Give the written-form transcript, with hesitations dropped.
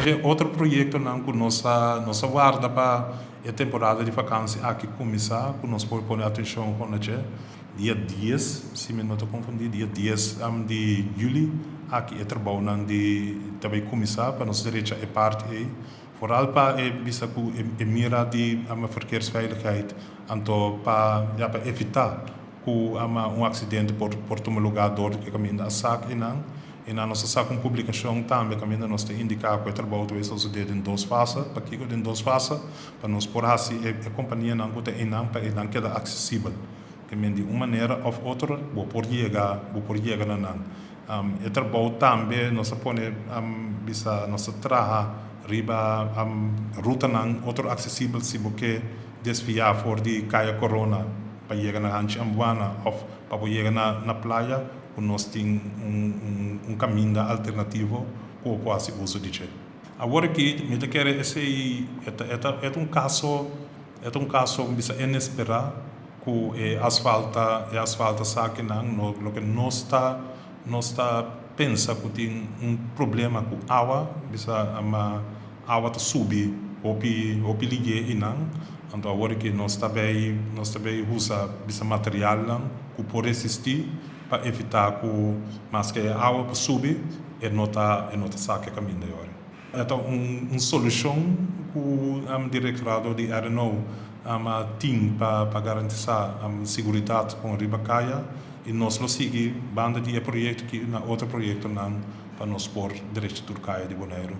E otro proyektonan ku nos a nos a warda pa e temporada di vakansi aki kuminsá ku nos por pone atenshon na dje, dia 10, si mi no ta konfundí, dia 10 di yüli aki e trabounan di ta bai kuminsá pa nos drecha e parti ei. Vooral pa e bisa ku e mira di verkeersveiligheid, anto pa, ya, pa evitá ku un aksidente por tuma lugá dor di ku e kaminda a sak einan. Einan nos a saka un publikashon tambe kaminda nos ta indiká ku e trabou ta bai sosodé den dos fase. Pakiko den dos fase? Pa nos por hasi e kompanianan ku ta einan pa einan keda aksesibel. Ke men di un manera òf otro bo por yega na nan. E trabou tambe nos a pone bisa nos a traha riba rutanan otro aksesibel si bo ke desviá for di Kaya Korona pa yega na Hanchi Ambuana òf pa bo yega na playa, ku nos tin un kaminda alternativo ku bo por hasi uso di dje. Awor aki mi ta kere esei e ta un kaso bisa inesperá ku e asfalto sakinan no, loke nos ta pensa ku tin un problema ku awa, bisa ma awa ta subi hopi hopi lihé einan. Anto awor ku nos ta bai usa bisa materialnan ku por resistí pa evitá ku maske awa por subi, e no ta saka kaminda awor. E ta un solushon ku e direktorado di RNO tin pa garantisá seguridat ku riba kaya i nos lo sigui banda di e proyekto aki na otro proyektonan pa nos por drecha tur kaya di Boneiru.